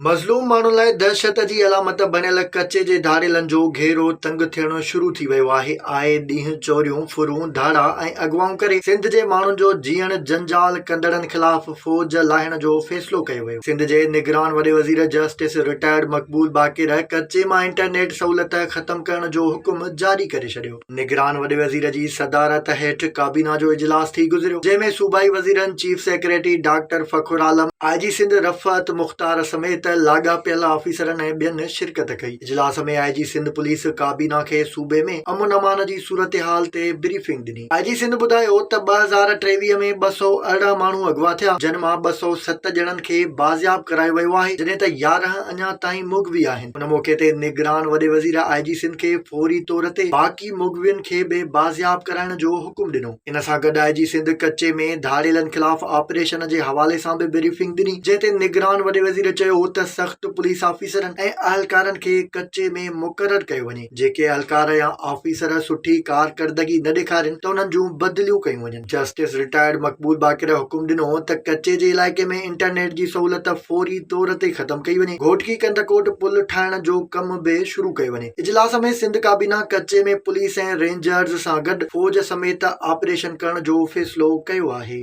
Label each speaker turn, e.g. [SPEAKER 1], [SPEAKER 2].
[SPEAKER 1] مظلوم ماڻهن لاء دهشت جي علامت بڻيل ڪچي جي ڌاڙيلن جو گهيرو تنگ ٿيڻ شروع ٿي ويو آهي، آئي ڏينهن چوريون، ڦرون، ڌاڙا ۽ اغوائون ڪري سنڌ جي ماڻهن جو جيئڻ جنجال ڪندڙن خلاف فوج لاهڻ جو فيصلو ڪيو ويو. سنڌ جي نگران وڏي وزير جسٽس رٽائرڊ مقبول باقر ڪچي مان انٽرنيٽ سهولت ختم ڪرڻ جو حڪم جاري ڪري ڇڏيو. نگران وڏي وزير جي صدارت هيٺ ڪابينا جو اجلاس ٿي گذريو، جنهن ۾ صوبائي وزيرن، chief secretary doctor Fakhar Alam, I G Sindh Rifat Mukhtar سميت لاڳاپيل آفيسرن ۽ ٻين شرڪت ڪئي. اجلاس ۾ آء جي سنڌ پوليس ڪابينا کي صوبي ۾ امن امان جي صورتحال تي بريفنگ ڏني. آء جي سنڌ ٻڌايو ته 2023 ۾ 218 ماڻهو اغوا ٿيا، جن مان 207 ڄڻن کي بازياب ڪرايو ويو آهي، جڏهن ته 11 اڃا تائين مغوي آهن. ان موقعي تي نگران وڏي وزير آء جي سنڌ کي فوري طور تي باقي مغوين کي به بازياب ڪرائڻ جو حڪم ڏنو. ان سان گڏ آء جي سنڌ ڪچي ۾ ڌاڙيلن خلاف آپريشن جي حوالي سان به بريفنگ ڏني، جنهن تي نگران وڏي وزير چيو ته سخت پوليس آفيسرن ۽ اهلڪارن کي ڪچي ۾ مقرر ڪيو وڃي، جيڪي اهلڪار يا آفيسر سٺي ڪارڪردگي نه ڏيکارين ته انهن جون بدليون ڪيون وڃن. جسٽس رٽائرڊ مقبول باقر حڪم ڏنو ته ڪچي جي علائقي ۾ انٽرنيٽ جي سهولت فوري طور تي ختم ڪئي وڃي، گهوٽڪي ڪنڌڪوٽ پل ٺاهڻ جو ڪم به شروع ڪيو وڃي. اجلاس ۾ سنڌ ڪابينا ڪچي ۾ پوليس ۽ رينجرز سان گڏ فوج سميت آپريشن ڪرڻ جو فيصلو ڪيو آهي.